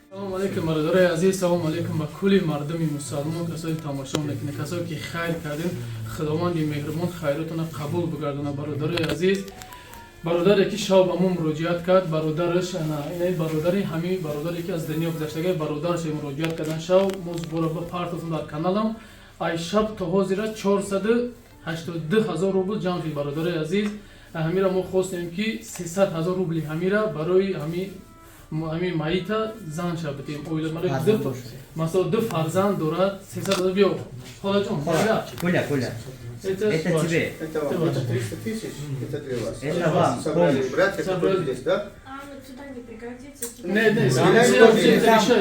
Салом алейкум, бародарои азиз, салом алейкум ба кулли мардуми мусалмон, касое ки тамошо мекунед, касое ки хайр кардем, Худованди меҳрубон хайротона қабул бигардона. Бародарои азиз, бародаре ки шав ба мо муроҷиат кард, бародараш ина бародари ҳамин бародаре ки аз дунё гузаштага, бародараш муроҷиат кардан шав, мо зубора ба партофтам дар каналам. Ай шаб то ҳозира 482 ҳазор рубл ҷамъ шуд, бародарои азиз. Ҳамира мо хостем ки 300 ҳазор рубли ҳамира барои ҳамин маита зан ша битем. Оила масалан ду фарзанд дорад, 300 ҳазор биё, холаҷон. Коля, Коля, Это это тебе. Это вам. Это 300 тысяч, это для вас. Это вам. Собрали братья, которые здесь, да? А, ну сюда не пригодится. Не, не,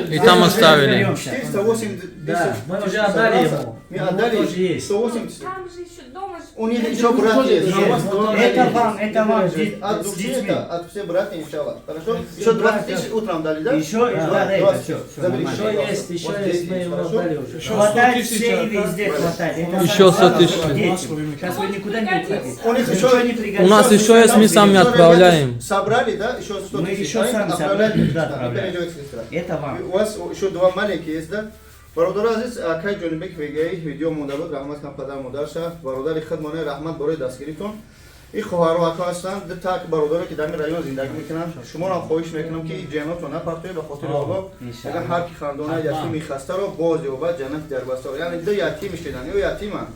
И не, там оставили. 480 Да, мы уже отдали ему. Мы отдали 180. Там же еще дома. У них еще брат есть. Это вам, это вам. От души это, от всех братьев, иншаллах. Хорошо? Еще 20 тысяч утром дали, да? Еще, да, это все. Еще есть, еще есть, мы ему отдали уже. Хватает все и везде хватает. Еще 100 тысяч. Сейчас вы никуда не уходите. У них еще не пригодится. У нас еще есть, мы сами отправляем. Собрали, да? Еще 100 Мы тысяч. еще сами собрали, да, отправляем. Это вам. У вас еще два маленькие есть, да? Бародари азиз, акай Ҷонибек вегаи видео монда буд, раҳмат кам падар модарша, бародари худмона раҳмат барои дастгиритон. Ин хоҳару ака ҳастанд, ду так бародаре ки дар ин район зиндагӣ мекунанд. Шуморо ҳам хоҳиш мекунам ки ин ҷаннатро напартоед ба хотири Аллоҳ. Агар ҳар ки хандона ятими хастаро боз ёбад ҷаннати дарбастаро. Яъне ду ятим шидан, ё ятиманд.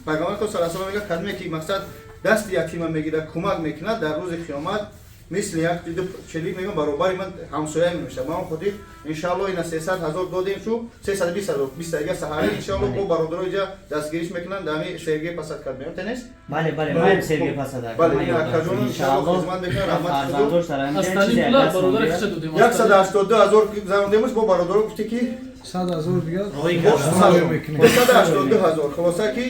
Пайғамбар саллаллоҳу алайҳи васаллам мегӯяд, кадоме ки мақсад дасти ятима мегирад, кӯмак мекунад, дар рӯзи қиёмат мисли як ду челик мегӯям баробари ман ҳамсоя мешавад. Ба он хотир иншааллоҳ ина 300 ҳазор додем, шу 320 ҳазор, 20 саҳари иншааллоҳ бо бародаро иҷа дастгириш мекунанд, дар ҳамин Сергей Посад кард меём тенес? Бале, бале, ман Сергей Посад. Бале, ин акаҷон иншааллоҳ хизмат мекунанд, раҳмат Худо. Астани пула бародари хиша додем. 182 ҳазор гузарондемуш, бо бародаро гуфте ки 100 ҳазор дигар 382 ҳазор. Хулоса ки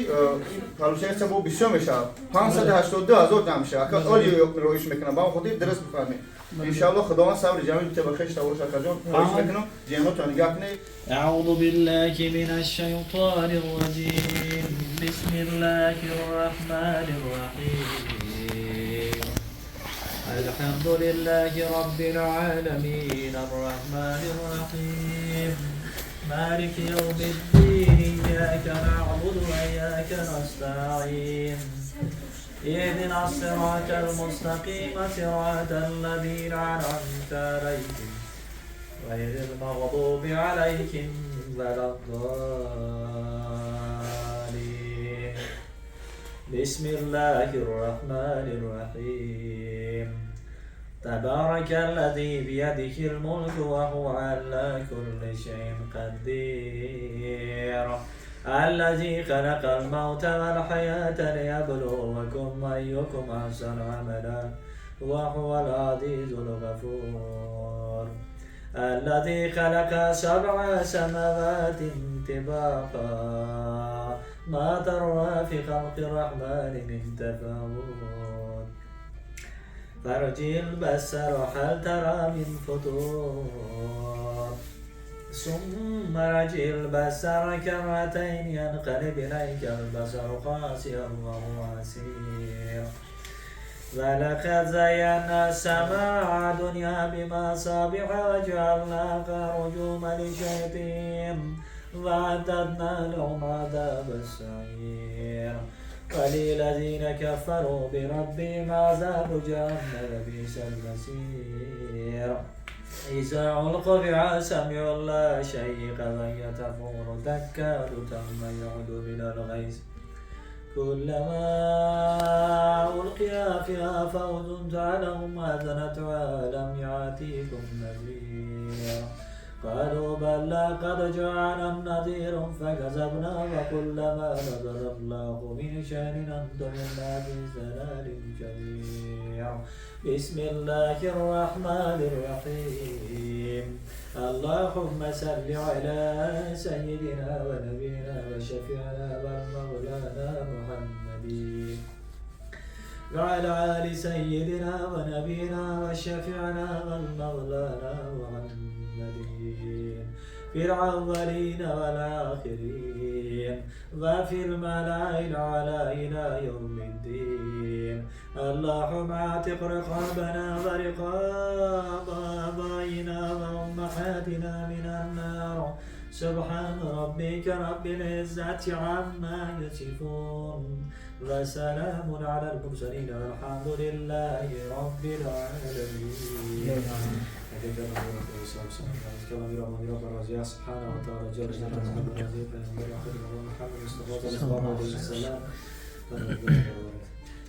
получается бо бисёр мешавад. 582 ҳазор ҷамъ мешавад. Ака оли роиш мекунам, ба он хотир дуруст бифаҳмед. Иншааллоҳ Худованд сабри ҷамил бите ба хеш тавош акаҷон. Хоҳиш мекунам ҷиҳанотро нигаҳ кунед. أعوذ بالله من الشيطان الرجيم. بسم الله الرحمن الرحيم. الحمد لله رب العالمين الرحمن الرحيم مالك يوم الدين إياك نعبد وإياك نستعين اهدنا الصراط المستقيم صراط الذين أنعمت عليهم غير المغضوب عليهم ولا الضالين. بسم الله الرحمن الرحيم. تبارك الذي بيده الملك وهو على كل شيء قدير الذي خلق الموت والحياة ليبلوكم أيكم أحسن عملا وهو العزيز الغفور الذي خلق 7 سماوات طباقا ما ترى في خلق الرحمن من تفاوت فارجع البصر هل ترى من فطور ثم ارجع البصر كرتين ينقلب إليك البصر خاسئا وهو حسير. ولقد زينا السماء الدنيا بمصابيح وجعلناها رجوما للشياطين وأعتدنا لهم عذاب السعير. وللذين كفروا بربهم عذاب جهنم بئس المصير. إذا ألقوا فيها سمعوا لها شهيقا وهي تفور تكاد تميز من الغيظ كلما ألقي فيها فوج سألهم خزنتها ألم يأتكم نذير قالوا بلى قد جاءنا نذير فكذبنا وقلنا ما نزل الله من شأن أنتم إلا في ضلال كبير. بسم الله الرحمن الرحيم. اللهم صل على سيدنا ونبينا وشفيعنا ومولانا محمد وعلى آل سيدنا ونبينا وشفيعنا ومولانا محمد في الأولين والآخرين وفي الملأ الأعلى إلى يوم الدين. اللهم اعتق رقابنا ورقاب آبائنا وأمهاتنا من النار. سبحان ربك رب العزة عما يصفون وسلام على المرسلين والحمد لله رب العالمين.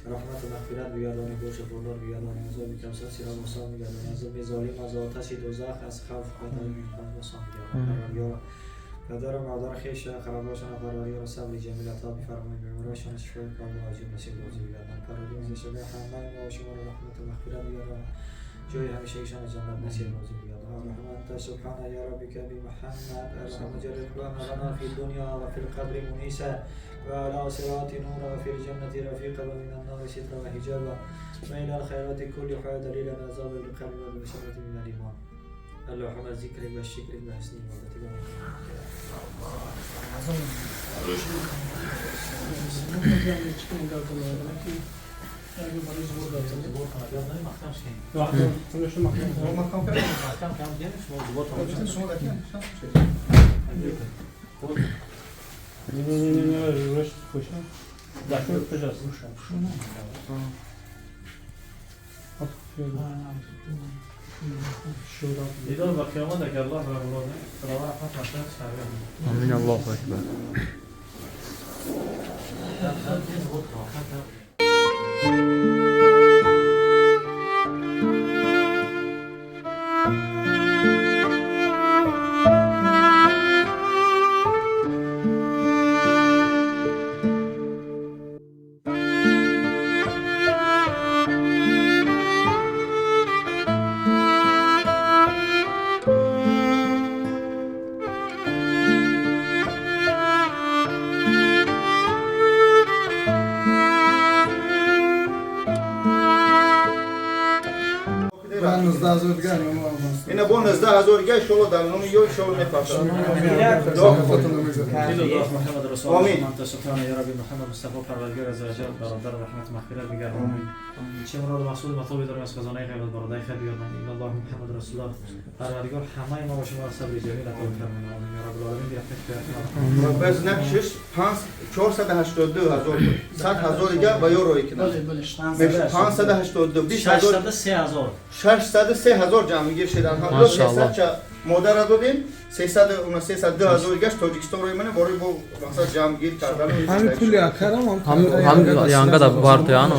رحمت و مغفرت بگردانی، گوش پردار بگردانی، عذاب کمسر سیراب آسان بگردانی، عذاب ظالم از آتش دوزخ از خوف خطر آسان بگردانی. پدر و مادر خویش خراباشان پروردگار صبر جمیل عطا بفرمایید، بیماراشان شفای کامل عاجل نصیب روزی بگردان. پروردگار شما همه ما و شما را رحمت و مغفرت بگردان، جای همیشه ایشان جنت نصیب روزی بگردان. اللهم انت سبحان يا ربك بمحمد اللهم اجعل لنا في الدنيا وفي القبر منيسا وعلى صراط نورا وفي الجنة رفيقا ومن النار سترا وحجابا وإلى الخيرات كل حي دليلا عذاب القبر والبشارة من الإيمان. اللهم ذكرك والشكرك وحسن عبادتك. دیدار با قیامت اگر الله را مراد خداوند رحمت مشهد سرگرم. آمین. الله اکبر. اینا با 19000 گه شما در نام یو شما میپخشم. محمد رسول الله انت سلطان یا ربی محمد مصطفی پروردگار عز وجل برادر رحمت مغفرت بگردان. چه مراد مقصود مطلوبی داریم از خزانه غیبت برادر خیر بگردان. ان الله محمد رسول الله پروردگار همه ما و شما را صبر جمیل عطا بفرمایید. آمین یا رب العالمین. برحمت بس نکشش 482 هزار 100 هزار دیگه و یورو کنه. 582 603 603 هزار جمع شد. الحمدلله 300 مادر را دادیم 300 اون 302 هزار گشت تاجیکستان روی منه برای با مقصد جمع گیر کردن همین پولی اکرم هم янга бартиян.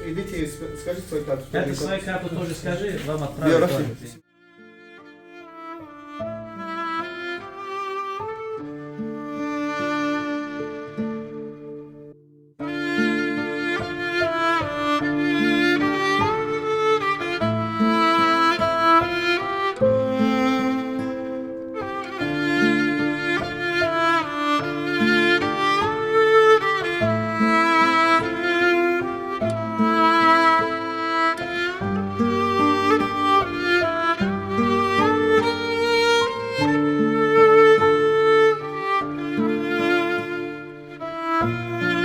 Идите, скажите свою карту. Это свою карту тоже скажи, вам отправят. Thank